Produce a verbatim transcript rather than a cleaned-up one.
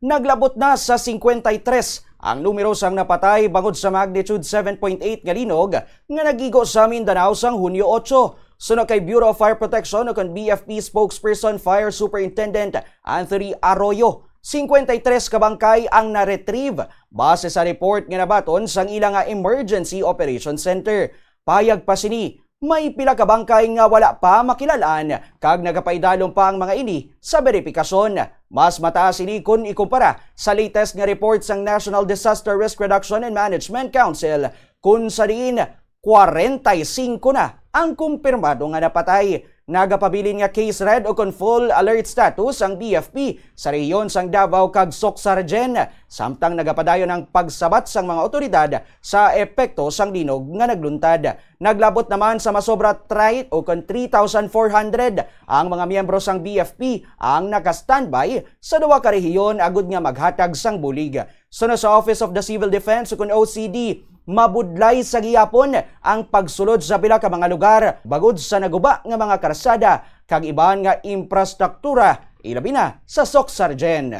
Naglabot na sa singkwenta y tres ang numero sang napatay bangod sa magnitude seven point eight nga linog nga nagigo sa Mindanao sang Hunyo otso. Suno kay Bureau of Fire Protection o kon B F P spokesperson Fire Superintendent Anthony Arroyo, singkwenta y tres ka bangkay ang na-retrieve base sa report nga nabaton sang ila nga Emergency Operation Center. Payag pa sini, may pila ka bangkay nga wala pa makilal-an kag nagapaidalom pa ang mga ini sa beripikasyon. Mas mataas ini kon ikumpara sa latest nga report sang National Disaster Risk Reduction and Management Council, kun sa diin kwarenta y singko na ang kumpirmado nga napatay. Nagapabilin nga case red o kon full alert status ang B F P sa rehiyon sang Davao kag Soccsksargen, samtang nagapadayon ang pagsabat sang mga awtoridad sa epekto sang linog nga nagluntad. Naglabot naman sa masobra three o kon three thousand four hundred ang mga miyembro sang B F P ang naka-standby sa duha ka rehiyon agud nga maghatag sang bulig. Suno sa Office of the Civil Defense o kon O C D, mabudlay sa gihapon ang pagsulod sa pila ka mga lugar bangod sa naguba nga mga karsada kag iban nga infrastruktura, ilabi na sa Soccsksargen.